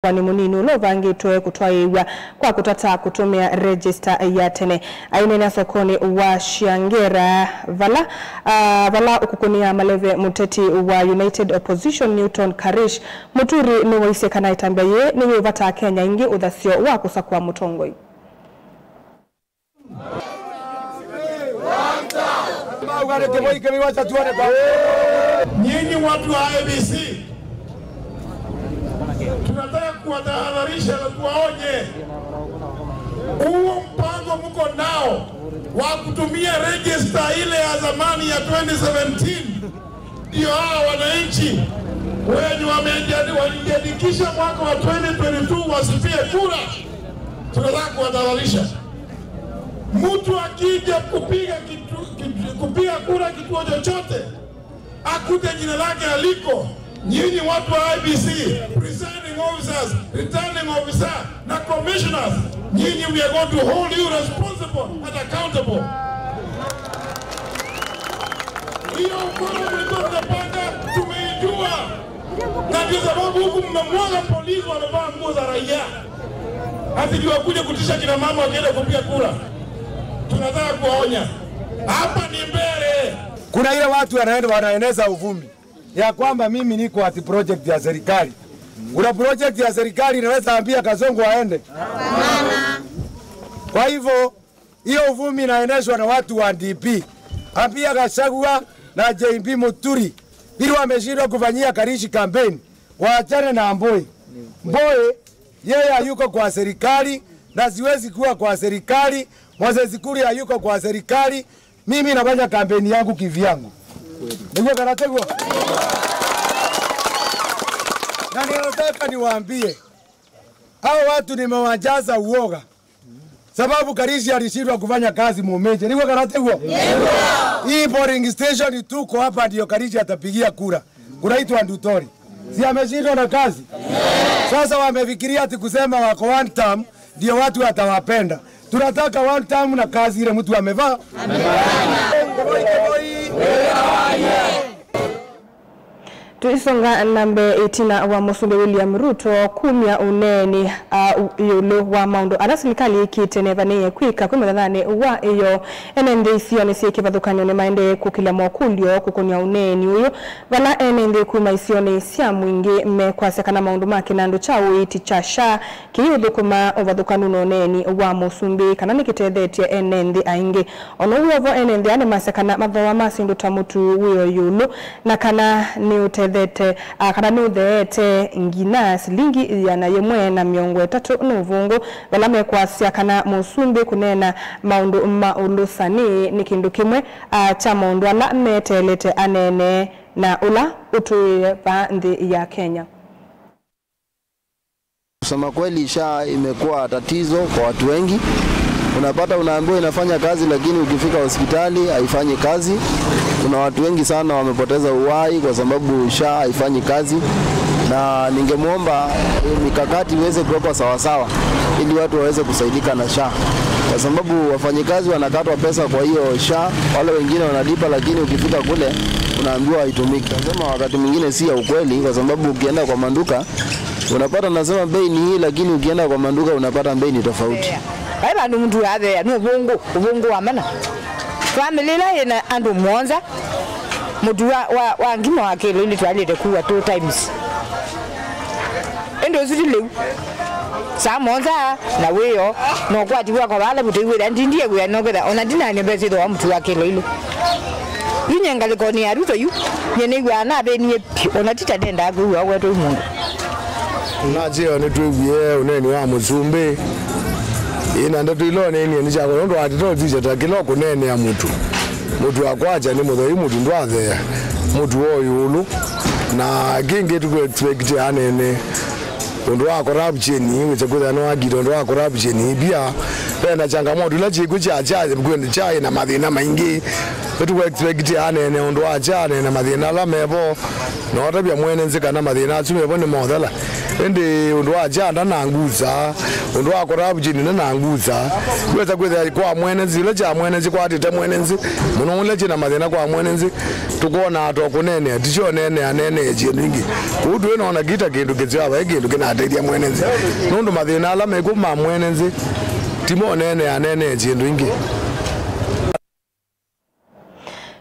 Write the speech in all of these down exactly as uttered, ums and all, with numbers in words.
ũkoani mũnini ũla ũvangĩtwe kũtwaĩĩw'a kwa kũtata kũtũmĩa regista ya tene. Aineena sokonĩ wa Shiangera vala, ah, vala ũkũkũnĩa maleve, mũteti wa United Opposition Newton Karish Muturi nĩwaisye kana ĩtambya yĩĩ nĩyĩũvata Akenya aingĩ ũthasyo wa kũsakũa mũtongoi. Nyinyi watu wa I E B C, tunataka kuwatahadharisha na tuwaonye. Huo mpango mko nao wa kutumia register ile ya zamani ya twenty seventeen, ndio hawa wananchi wenye wamejiandi-, walijiandikisha mwaka wa twenty twenty-two wasipige kura. Tunataka kuwatahadharisha. Mtu akija kupiga kitu, kitu, kupiga kura kituo chochote, akute jina lake aliko. Nyinyi watu wa I E B C, presiding officers, returning officer, na commissioners, nyinyi, we are going to hold you responsible and accountable. Hiyo ukora mlikuwa mnapanga, tumeijua. Na ndio sababu huku mnamwaga polisi wamevaa nguo za raia. Ati ndio wakuje kutisha kina mama wakienda kupiga kura. Tunataka kuwaonya. Hapa ni mbele. Kuna ile watu wanaenda wanaeneza uvumi ya kwamba mimi niko ati project ya serikali. Kuna project ya serikali inaweza ambia Kasongo aende? Kwa hivyo, hiyo uvumi inaendeshwa na watu wa D P. Ambia Gachagua na J B Muturi, vile wameshindwa kufanyia Karishi kampeni, waachane na Mboi. Mboi, yeye hayuko kwa serikali na siwezi kuwa kwa serikali. Moses Kuria hayuko kwa serikali. Mimi nafanya kampeni yangu kivyangu. Nĩguo kana tiguo? Na ninataka niwaambie, hao watu nimewajaza uoga. Sababu Karishi alishindwa kufanya kazi Muminje. Nĩguo kana tiguo? Hii polling station tuko hapa ndio Karishi atapigia kura. Kunaitwa Ndutori. Si ameshindwa na kazi? Sasa wamefikiria ati kusema wako one term ndio watu watawapenda. Tunataka one term na kazi ile mtu amevaa. Tũisonga na mbee, ĩtina wa Mũsumbĩ William Ruto kumya ũneeni, a, ĩũlũ wa maũndũ ala silikalĩ ĩkĩte na ĩvanĩĩe kwĩka kwĩ mũthathanĩ wa ĩyoo, ene nthĩ isionĩ syĩ kĩvathũkany'o nĩmaendee kũkĩlya mokũlyo kũkũnĩa ũneeni ũyũ, vala ene nthĩ kuma isionĩ sya Mwingĩ mekwasya kana maũndũ ma kĩnandũ kya ũiiti kya SHA kĩiũthũkũma ũvathũkanu na ũneeni wa Mũsumbĩ, kana nĩkĩtethetye ene nthĩ aingĩ. O na ũu wĩ o vo, ene nthĩ aa nĩmasya kana mathooa ma syĩndũ ta mũtu wĩ o ĩũlũ, na kana nĩũtethete, a, kana nĩũtheete nginya silingi ĩana yĩmwe na mĩongo ĩtatũ nũvũngũ, vala mekwasya kana Mũsumbĩ kũneena maũndũ ma ũlũsanĩ nĩ kĩndũ kĩmwe, a, kya maũndũ ala meteelete aneenee na ũla ũtwĩe vaa nthĩ ya Kenya. Kusema kweli, SHA imekuwa tatizo kwa watu wengi. Unapata unaambiwa inafanya kazi, lakini ukifika hospitali haifanyi kazi. Kuna watu wengi sana wamepoteza uhai kwa sababu SHA haifanyi kazi, na ningemwomba, eh, mikakati iweze kuwekwa sawasawa ili watu waweze kusaidika na SHA, kwa sababu wafanyikazi wanakatwa pesa kwa hiyo SHA, wale wengine wanalipa, lakini ukifika kule unaambiwa haitumiki. Nasema wakati mwingine si ya ukweli, kwa sababu ukienda kwa maduka, unapata nasema bei ni hii, lakini ukienda kwa maduka unapata bei ni tofauti. Vai vandũ mũtu atheea nĩ ũvũngũ, ũvũngũ wa mana. Famĩlĩ ĩla ĩna andũ mũonza, mũtu wa, wa, wa ngima wa kĩlo ilĩ twaĩlĩte kuwa two times. Ĩndĩ ũsu ti lĩu. Saa mũonza na wĩoo, na ũkwati wĩakwa vala mũtei wĩthĩa ndindie wĩa noketha ona ndinany'a mbesa ithooa mũtu wa kĩlo ilĩ. Yu nye ngalĩkonĩ ya Ruto yu, nye nĩw'aa nathĩnie. Ona ti ta ndendaa kwĩw'a ũwetwe nĩ mũndũ. Nakyo nĩtwĩwie ũneeni wa Mũsumbĩ. Ĩna ndeto ila ũneenie nĩ syakwa, nũndũ wa ndeto sisya ta kĩla ũkũneenea mũtu. Mũtu akwakya nĩ mũtheu, mũtu ndwathea. Mũtu wa ĩũlũ. Na kĩngĩ tũkũexpect anene ũndũ wa corruption, wĩse kwĩthĩa nĩwakita ũndũ wa corruption. Pia, vena changamoto ila syĩkw'o sya, sya, sya, sya na mathĩna maingĩ. Nĩtũkũexpect anene ũndũ wa sya, anene mathĩna ala mevo. Na ũtavya mwene nzĩ kana mathĩna asu mevo nĩ mothela. Ĩndĩ ũndũ wa kyanda na ngusa, ũndũ wa corruption na na ngusa, wesa kwĩthĩa kwa mwene nzĩ, ĩla kya mwene nzĩ kwatĩte mwene nzĩ, mũno ũla kyĩ na mathĩna kwa mwene nzĩ, tũkwona atwa kũneenea, ti kyo neenea, neenee syĩndũ ingĩ. Kũu twĩ nona kita kĩndũ kĩsyawa, ĩ kĩndũ kĩnateithya mwene nzĩ. Nũndũ mathĩna ala mekw'o ma mwene nzĩ, ti mo neenea, neenee syĩndũ ingĩ.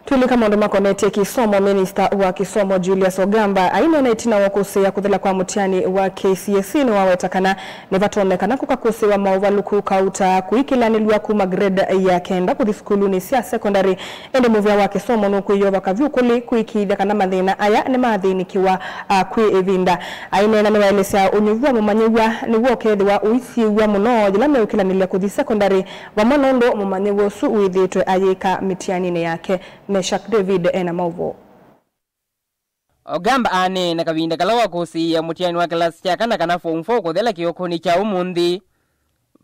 Twĩlika maũndũ makonetye kĩsomo, minista wa kĩsomo Julius Ogamba aineena ĩtina wa kũsĩĩa kũthela kwa mũtiani wa K C S E nĩwaweta kana nĩvatonyekana kũkakũsĩwa maũvalũku kauta kũikĩlanĩlw'a kuma grade ya kenda kũthi sukulunĩ sya sekondari, ĩndĩ mũvĩa wa kĩsomo nũkwĩyova kavyũ kũlĩ kũĩkĩĩthya kana mathĩna aya nĩmathĩnĩkĩwa, a, kwĩ ĩvinda. Aineena nĩwaelesya ũnyuvu wa mũmanyĩw'a nĩw'o ũkethĩwa ũisiĩw'a mũno yĩla meũkĩlanĩlya kũthi sekondari, vamwe nũndũ mũmanyĩw'a ũsu wĩthĩĩtwe ayĩka mĩtianinĩ yake. Meshack David ena maũvoo. Ogamba aneena kavinda kala wa kũsĩĩa mũtiani wa kĩlasi kya kana kana form four kũthela kĩokonĩ kya ũmũnthĩ,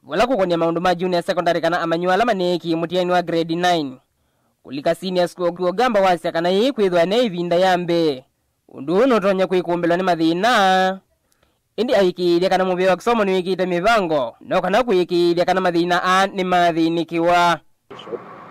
vala kũkonĩa maũndũ ma junior secondary kana amanyĩw'a ala maneekie mũtiani wa grade nine kũlika senior school. Ogamba wasya kana yĩĩ kwĩthwa ne ĩvinda ya mbee, ũndũ ũũ nũtonya kwĩkũmbĩlwa nĩ mathĩna. Ĩndĩ aĩkĩĩthya kana mũvĩa wa kĩsomo nĩwĩkĩte mĩvango no kana kũĩkĩĩthya kana mathĩna aa nĩmathĩnĩkĩwa.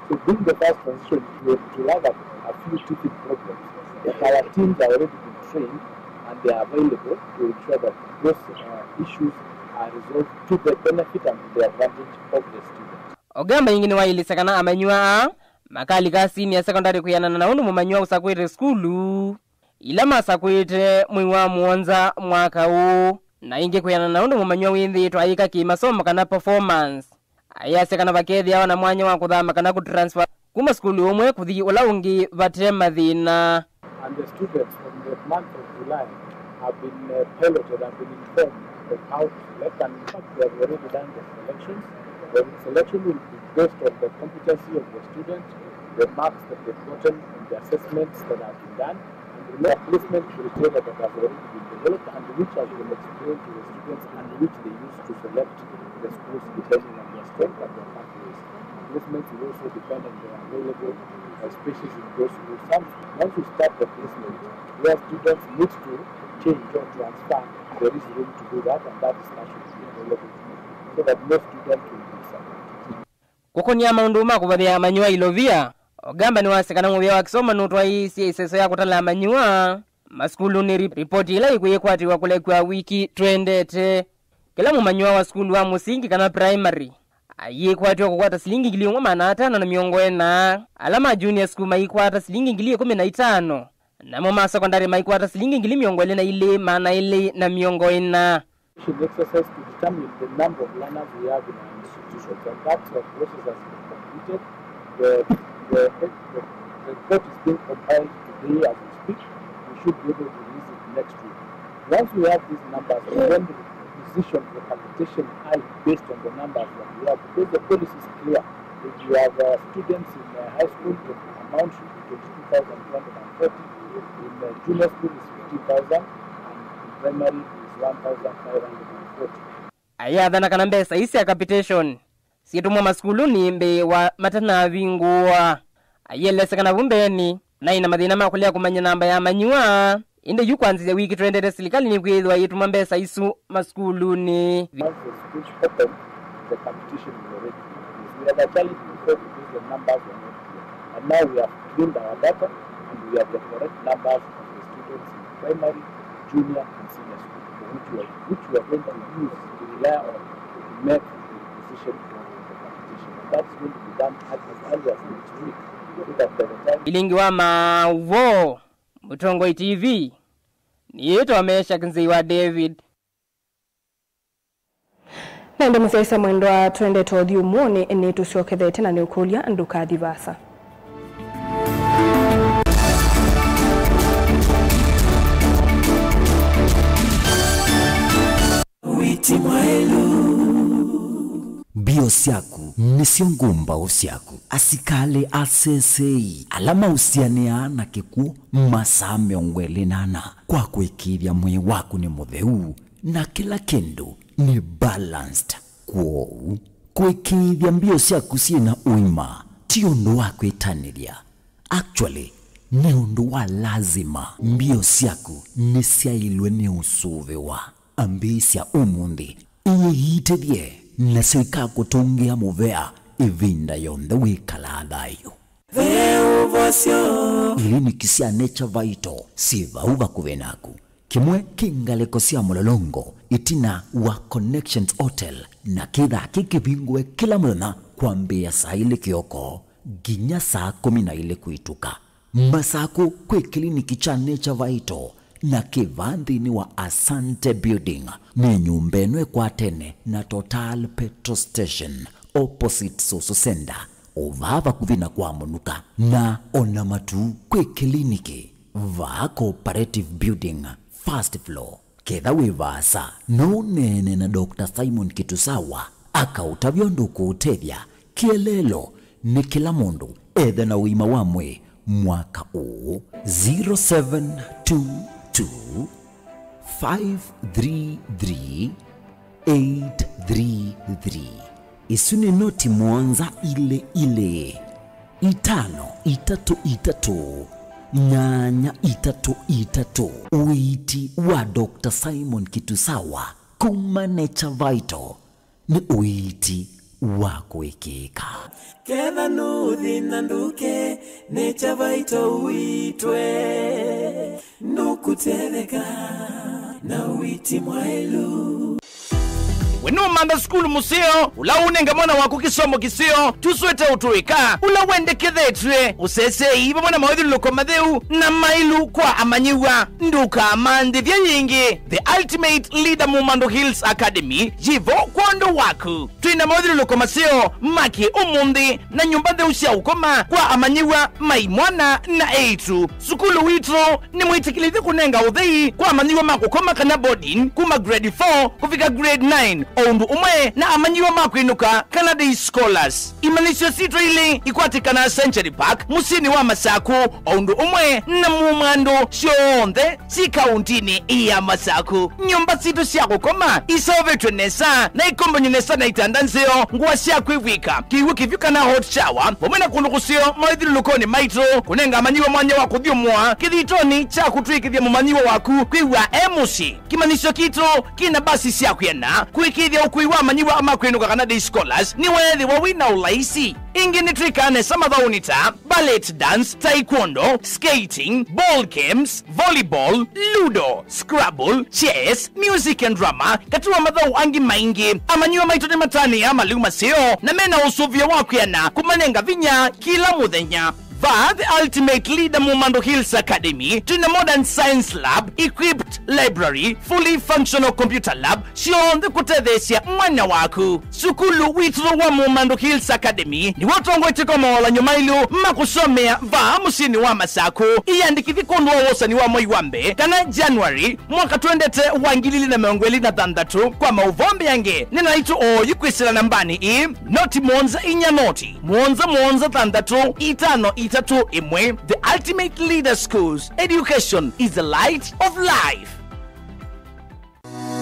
So being the first transition, it will, it will have a, a few teething problems, but our teams are already been trained and they are available to ensure that those, uh, issues are resolved to the benefit and to the advantage of the students. Ogamba ĩngĩ nĩwaĩlĩsya kana amanyĩw'a aa makalika senior secondary kwĩanana na ũndũ mũmanyĩw'a ũsakũĩte sukulu ila masakũĩte mwei wa mũonza mwaka ũũ, na ĩngĩ kwĩanana na ũndũ mũmanyĩw'a wĩthĩĩtwe ayĩka kĩ-masomo kana performance. Ayasya kana vakethĩawa na mwanya wa kũthama kana kũtransfer kuma sukulu ũmwe kũthi ũla ũngĩ vate mathĩna. And the students from the month of July have been, uh, piloted, have been informed of how to select, and in fact they have already done the selections. The selection will be based on the competency of the student, the marks that they've gotten on the assessments that have been done, and the placement criteria that have already been developed and which has been explained to the students and which they use to select the schools depending on their strength and their pathways. Placements will also depend on the available, uh, spaces in those schools. Some, once you start the placement, where students need to change or transfer, there is room to do that, and that discussion will be available so that no student will be disadvantaged. Kũkonĩa maũndũ ma kũvathĩa amanyĩw'a ilovia, Ogamba nĩwasya kana mũvĩa wa kĩsomo nũtwaĩĩsye ĩseso ya kũtala amanyĩw'a masukulunĩ. Ri-, ripoti ĩla ĩkwĩkwatĩwa kũlekw'a wiki twendete. Kĩla mũmanyĩw'a wa sukulu wa mũsingi kana primary ayĩkwatĩwa kũkwata silingi ngili ĩmwe maana atano na mĩongo ĩna, ala ma junior school maikwata silingi ngili ĩkũmi na itano, namo ma sekondalĩ maikwata silingi ngili mĩongo ĩlĩ na ilĩ maana ĩlĩ na mĩongo ĩna. Exercise to determine the number of learners we have in our institutions, and that, uh, process has been completed. The, the, the, the report is being compiled today as we speak. We should be able to release it next week. Once we have these numbers, we then position the capitation high based on the numbers that we have, because the policy is clear. If you have, uh, students in, uh, high school, the amount should be twenty-two thousand two hundred and forty. In, uh, junior school is fifteen thousand, and in primary is one thousand five hundred and forty. Ayathana kana mbesa ii sya capitation syĩtũmwa masukulunĩ mbee wa matanavingũwa. Ayĩelesya kana vu mbeenĩ naĩ na mathĩna ma kũlea kũmanya namba ya amanyĩw'a, ĩndĩ yu kwanzĩsya wiki twendete silikalĩ nĩkwĩthĩwa yĩtũma mbesa isu masukulunĩ. Once the schools open, the competition will already be increased. We had a challenge before because the numbers were not clear. But now we have cleaned our data and we have the correct numbers of the students in primary, junior and senior school, which we are, which we are going to use to rely on to make the decision for the competition. And that is going to be done as, as early as next week, so that by the time Vilingi wa maũvoo, Mũtongoi T V, nĩĩtwa Meshack Nzei wa David. Na ĩndĩ mũsyaĩĩsya mwendwa, twendete ũthyũmũonĩ, nĩtũsyokethete na nĩũkũlya ndũkathi vaasa. Wĩti mwaĩlu. Mbio syaku nĩsyo ngũmbaũ syaku. Asikalĩ asesei ala maũsianĩaa na kĩkw'ũ masaa mĩongo ĩlĩ na ana kwa kũĩkĩĩthya mwĩĩ waku nĩ mũtheu na kĩla kĩndũ nĩ balanced. Kwoou, kũĩkĩĩthya mbio syaku syĩ na ũima ti ũndũ wa kwĩtanĩthya. Actually, Nĩ ũndũ wa lazima, mbio syaku nĩsyaĩlwe nĩ ũsũvĩwa. Ambĩĩsya ũmũnthĩ, iĩitĩthye, nasyo ikakũtũngĩa mũvea ĩvinda yonthe wĩkalaa thayũ. Ve ũvosyo. Iliniki sya Nature Vital syĩ vau vakuvĩ naku. Kĩmwe kĩ ngalĩko sya Mũlolongo, ĩtina wa Connections Hotel, na kĩthaa kĩkĩvingũe kĩla mũthenya kwambĩĩa saa ilĩ kĩoko nginya saa kũmi na ilĩ kwĩtũka. Masakũ kwĩ kĩliniki kya Nature Vital na kĩvaa nthĩnĩ wa Asante Building. Nĩ nyũmba ĩno ĩkwatene na Total Petrol Station, opposite Soso Center, o vaa vakuvĩ na kwa Mũnuka. Na ona matu kwĩ kĩliniki vaa Cooperative Building, first floor. Ketha wĩ vaasa, no ũneene na Doctor Simon Kitusawa, akaũtavya ũndũ ũkũũtethya. Kĩeleelo nĩ kĩla mũndũ ethe na ũima wa mwĩĩ mwaka ũũ. Zero seven two two, five three three, eight three three. Isu nĩ noti mũonza ilĩ ilĩ, itano itatũ itatũ, nyanya itatũ itatũ. Ũiiti wa Doctor Simon Kitusawa kuma Nature Vital nĩ ũiiti wa kwĩkĩĩka. Ketha nũũthi na ndũke, Nature Vital ũiitwe, nũkũtetheka na ũiiti mwaĩlu. We nũmantha sukulu mũseo ũla ũnenga mwana waku kĩsomo kĩseo, tũswete ũtũĩka ũla wendekethetw'e, ũseseei vamwe na mawĩthyũlũlũko matheu na maĩlu kwa amanyĩw'a. Ndũkamanthĩthye yĩngĩ. The Ultimate Leader Mumando Hills Academy yĩ vo kwondũ waku. Twĩ na mawĩthyũlũlũko maseo ma kĩ ũmũnthĩ na nyũmba ntheu sya ũkoma kwa amanyĩw'a ma imwana na eĩtu. Sukulu witũ nĩmwĩtĩkĩlĩthye kũnenga ũthei kwa amanyĩw'a ma kũkoma kana boarding kuma grade four kũvika grade nine, o ũndũ ũmwe na amanyĩw'a ma kwĩnũka kana day scholars. Imanyĩsyo sitũ ilĩ ikwatĩkanaa Century Park, mũsyĩnĩ wa Masaku, o ũndũ ũmwe na Mumando, syonthe syĩ kaũntĩnĩ ya Masaku. Nyũmba sitũ sya kũkoma iseũvĩtw'e nesa na ikombany'e nesa na itanda nzeo, ngũa sya kwĩvw'ĩka, kĩw'ũ kĩvyũ kana hot shower, vamwe na kũndũ kũseo mawĩthyũlũlũkonĩ maitũ, kũnenga amanyĩw'a mwanya wa kũthyũmũa kĩthitonĩ kya kũtw'ĩkĩthya mũmanyĩw'a waku kwĩw'a e mũsyĩ. Kĩmanyĩsyo kitũ kĩna mbasi sya kwĩana kũĩkĩĩthya ũkui wa amanyĩw'a ma kwĩnũka kana day scholars nĩweethĩwa wĩ na ũlaisi. Ĩngĩ nĩtwĩkaa nesa mathaũnĩ ta ballet dance, taekwondo, skating, ball games, volleyball, ludo, scrabble, chess, music and drama, katĩ wa mathaũ angĩ maingĩ. Amanyĩw'a maitũ nĩmatanĩaa malĩu maseo na mena ũsũvĩo wa kwĩana kũmanenga vinya kĩla mũthenya. Vaa The Ultimate Leader Mumando Hills Academy twĩ na modern science lab, equipped library, fully functional computer lab, syonthe kũtetheesya mwanya waku. Sukulu witũ wa Mumando Hills Academy nĩw'o ũtongoetye kwa mawalan'yo maĩlu ma kũsomea vaa mũsyĩnĩ wa Masaku. Ĩyandĩkĩthye kwondũ wa wosani wa mwei wa mbee kana January mwaka twendete wa ngili ili na mĩongo ĩlĩ na thanthatũ. Kwa maũvoo mbeange nĩ naitũ oyu kwĩsĩla nambanĩ ĩĩ, noti mũonza inya noti, mũonza mũonza thanthatũ, itano itatũ ĩmwe. The Ultimate Leader Schools, education is the light of life.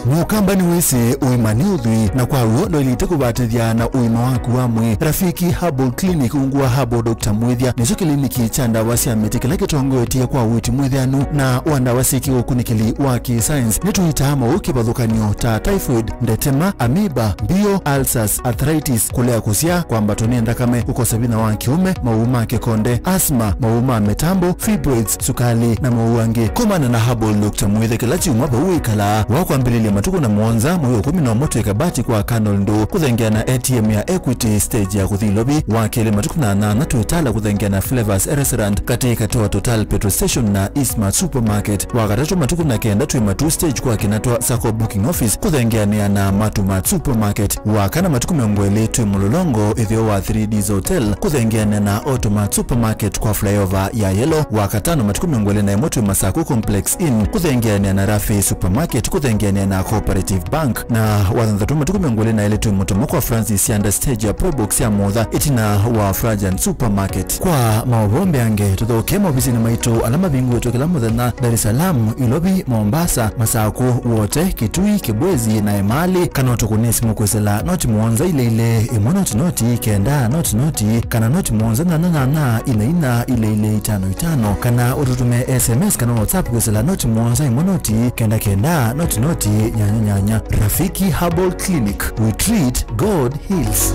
Mũkamba nĩwĩsĩ ũima nĩ ũthwii, na kwa w'o ndwaĩlĩte kũvatĩthya na ũima waku wa mwĩĩ. Rafiki Herbal Clinic ungu wa Herbal Doctor Mwĩthya nĩkyo kĩliniki kya ndawa sya mĩtĩ kĩla kĩtongoetye kwa ũiiti mwĩthĩanu na wa ndawa syĩ kĩũkunĩkĩli wa kĩ-science. Nĩtũitaa maũũ kĩvathũkany'o ta typhoid, ndetema, amoeba, mbio, ulcers, arthritis, kũlea kũsyaa, kwambatwa nĩ nthakame, kũkosa vinya wa kĩũme, maũũ ma kĩkonde, asthma, maũũ ma mĩtambo, fibroids, sukali, na maũũ angĩ. Komana na Herbal Doctor Mwĩthya kĩla kyumwa vau wĩkalaa, wa kwambĩlĩlya matukũ na mũonza mwei wa ĩkũmi na ũmwe twĩ Kabati kwa Colonel Ndũ, kũthengeana A T M ya Equity stage ya kũthi Ilovi, wa kelĩ matukũ na nyanya twĩ Tala kũthengeana Flavors Restaurant katĩ katĩ wa Total Petrol Station na Eastmart Supermarket, wa katatũ matukũ na kenda twĩ Matuu stage kwa Kinatwa Sacco Booking Office kũthengeanĩa na Matumart Supermarket, wa kana matukũ mĩongo ĩlĩ twĩ Mũlolongo ĩtheo wa Three Ds Hotel kũthengeanĩa na Automart Supermarket kwa flyover ya Yellow, wa katano matukũ mĩongo ĩlĩ na ĩmwe twĩ Masaku Complex Inn kũthengeanĩa na Rafi Supermarket kũthengeanĩa na Cooperative Bank, na wathanthatũ matukũ mĩongo ĩlĩ na elĩ twĩ mũtomo kwa Francis Yanda stage ya Probox ya Motha ĩtina wa Frajan Supermarket. Kwa maũvoo mbeange, tũthokee maovisinĩ maitũ ala mavingũĩtwe kĩla mũthenya Dar es Salaam, Ilovi, Mombasa, Masakũ, Wote, Kitui, Kibwezi na Emali, kana ũtũkũnĩe simũ kwĩsĩla noti mũonza ilĩ ilĩ, ĩmwe noti noti, kenda noti noti, kana noti mũonza nyanya nyanya, ina ina, ilĩ ilĩ, itano itano, kana ũtũtũme S M S kana WhatsApp kwĩsĩla noti mũonza ĩmwe noti, kenda kenda, noti noti, nyanya nyanya. Rafiki Herbal Clinic, we treat, God heals.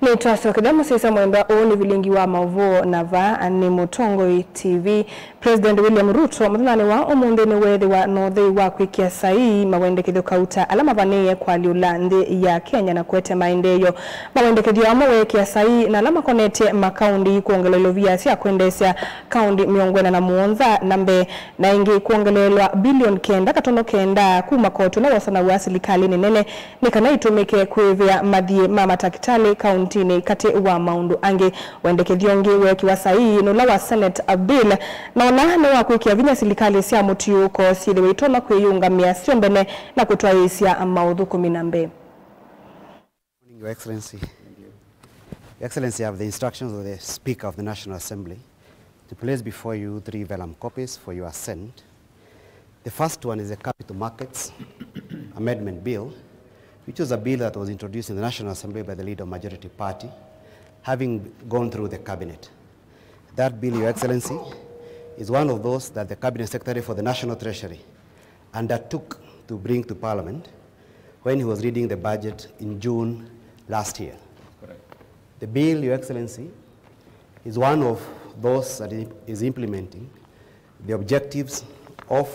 Nĩtwasokethya mũsyaĩĩsya mwendwa. Ũũ nĩ vilingi wa maũvoo, na vaa nĩ Mũtongoi T V. President William Ruto mũthenyanĩ wa ũmũnthĩ nĩweethĩwa na ũthei wa kwĩkĩa saii mawendekethyo kauta ala mavanĩĩe kũalyũla nthĩ ya Kenya na kũete maendeeo. Mawendekethyo amwe weekĩa saii na ala makonetye makaũndi kwongela ilovia sya kwendeesya kaũndi mĩongo ĩna na mũonza na mbee, na ĩngĩ kwongeleelwa bilioni kenda katono kenda kuma koti ũla wosanaw'a silikalĩnĩ nene nĩ kana itũmĩke kwĩvĩa mathiĩ ma matakĩtalĩ kaũntinĩ, katĩ wa maũndũ angĩ. Wendekethyo ũngĩ weekĩwa saii nĩ ũla wa Senate Bill, na ũla nĩ wa kwĩkĩa vinya silikalĩ sya mũtiũũko syĩthĩwe itonya kwĩyĩũngamĩa syo mbene na kũtwaĩĩsya maũthũkũmi na mbee. Morning, Your Excellency. Your Excellency, I have the instructions of the Speaker of the National Assembly to place before you three vellum copies for your assent. The first one is the Capital Markets Amendment Bill, which was a bill that was introduced in the National Assembly by the leader of majority party, having gone through the cabinet. That bill, Your Excellency, is one of those that the Cabinet Secretary for the National Treasury undertook to bring to Parliament when he was reading the budget in June last year. The bill, Your Excellency, is one of those that is implementing the objectives of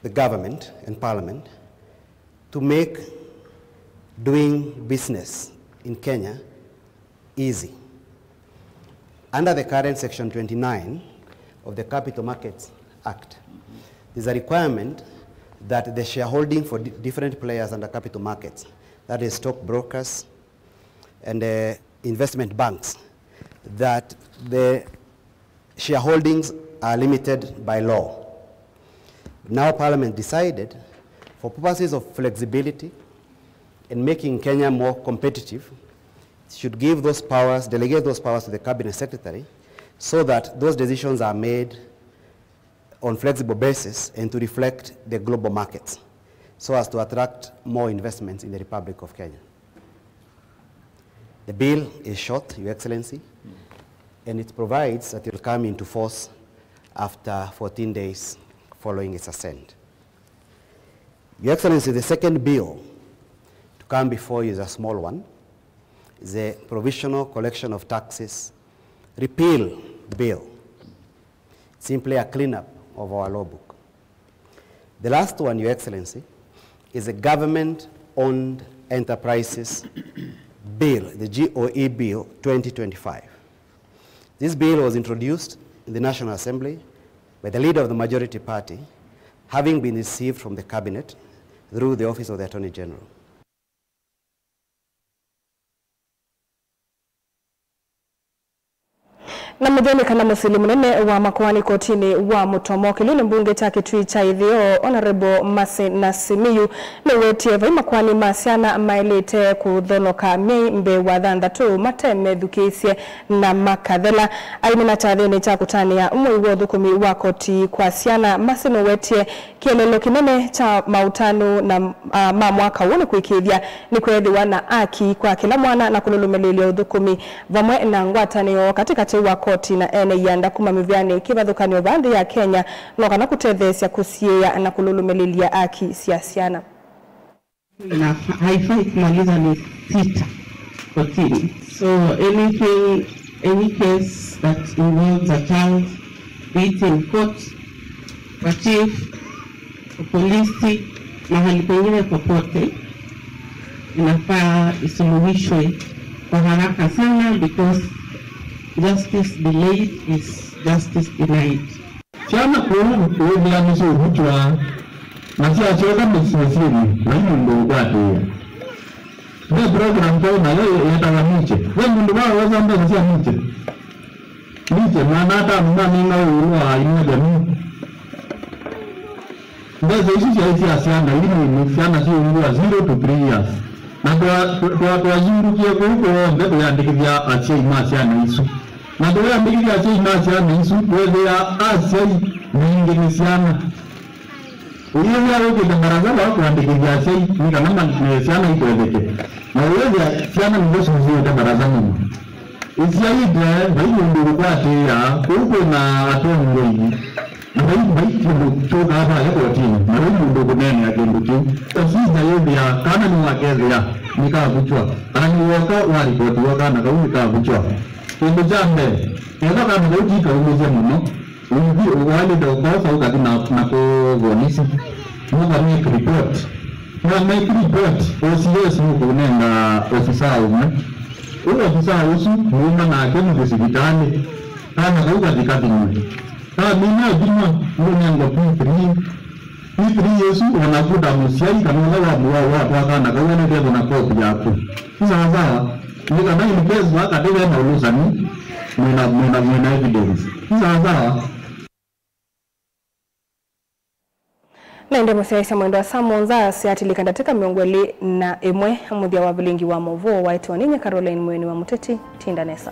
the government and Parliament to make doing business in Kenya easy. Under the current Section twenty-nine of the Capital Markets Act, there's a requirement that the shareholding for di-, different players under capital markets, that is stockbrokers and, uh, investment banks, that the shareholdings are limited by law. Now Parliament decided, for purposes of flexibility and making Kenya more competitive, should give those powers, delegate those powers to the Cabinet Secretary so that those decisions are made on flexible basis and to reflect the global markets so as to attract more investments in the Republic of Kenya. The bill is short, Your Excellency, and it provides that it will come into force after fourteen days following its assent. Your Excellency, the second bill to come before you is a small one. It's the Provisional Collection of Taxes Repeal Bill. Simply a cleanup of our law book. The last one, Your Excellency, is a government-owned enterprises bill, the G O E Bill twenty twenty-five. This bill was introduced in the National Assembly by the leader of the majority party, having been received from the cabinet through the Office of the Attorney General. Na mũthya nĩ kana mũsili mũnene wa makoani kotinĩ wa mũtomo kĩlĩonĩ mbunge kya Kitui kya Ĩtheo, Honourable Mercy Nasimiyu, nĩwetie vai makoani ma syana maĩlĩte kũthonoka myei mbee wa thanthatũ mate methukĩĩsye na makathela. Ainena kyathĩnĩ kya kũtanĩa mwei wa ũthũkũmi wa koti kwa syana, Mercy nũwetie kĩeleelo kĩnene kya maũtanu na, a, ma mwaka ũũ nĩ kũĩkĩĩthya nĩkweethĩwa na aki kwa kĩla mwana na kũlũlũmĩlĩĩlya ũthũkũmi vamwe na ngwatanĩo katĩkatĩ wa koti na ene ianda kuma mĩvĩanĩ kĩvathũkany'o vaa nthĩ ya Kenya, no kana kũtetheesya kũsiĩĩa na kũlũlũmĩlĩĩlya aki sya syana. Na haifai kumaliza miezi sita kotini. So anything, any case that involves a child, be it in court, kwa chief, kwa polisi, mahali pengine popote, inafaa isuluhishwe kwa haraka sana, because justice delayed is justice denied. Syana kũu kũũthĩa nĩsyũvutw'a, na syasyoka mĩsyĩ syĩthĩ vai mũndũ ũkwatĩĩa. Ve program kau nayo yetawa Miche. Ve mũndũ wawosa mbesa sya Miche? Miche, maana atano manengawe ĩũlũ wa Inua Jamii. Mbesa isu syaĩ sya syana ii nini, syana syĩ ũkũũ wa zero to three years. Na twa- twa- twazungukie kũu kw'onthe tũyandĩkĩthya asyai ma syana isu. Na tũyandĩkĩthya asyai ma syana isu, tweethĩa asyai maingĩ nĩ syana. Ũyĩthĩa wĩkĩte mbarasa wa kũandĩkĩthya asyai nĩ kana ma- syana itetheke. Na ũyĩthĩa syana nĩvo syusũĩte mbarasa mũno. Ĩsyaĩte, vai mũndũ ũkũkwatĩĩa, kũu kwĩ na atongoi, na vai, vai kĩndũ kyũkaa vaya kotinĩ, na vai mũndũ ũkũneenea kĩndũ kĩu. Procedure yĩthĩa, kana nĩwakethĩa nĩkavukywa, kana nĩwoka waripoti wa kana kau nĩkavukywa. Kĩndũ kya mbee, kethwa kana kau ti kaumĩsye mũno, ũithi waĩlĩte ũkosa ũkathi na, na kũ volisi, mũka make report. Mwa make report, O C S nũkũnenga ofisa ũmwe. Ũũ ofisa ũsu nũma nake mũthi sivitalĩ, kana kau kathi kathimwe. Kamina ũthimwa, nũnengwa P three. P three ĩsu, o naku ta mũsyai kana ũla wa mũwau watwaa kana kau, nĩkethwa na kopi yaku. Nĩ sawasawa, nĩ kana in case wakati ve na ũlũsani, mwĩna, mwĩna, mwĩna evidence. Nĩ sawasawa. Na ĩndĩ mũsyaĩĩsya mwendwa, saa mũonza syatilĩka ndatĩka mĩongo ĩlĩ na ĩmwe mũthya wa vilingi wa maũvoo waĩtwe nĩ nye Caroline Mũeni wa Mũteti. Tinda nesa.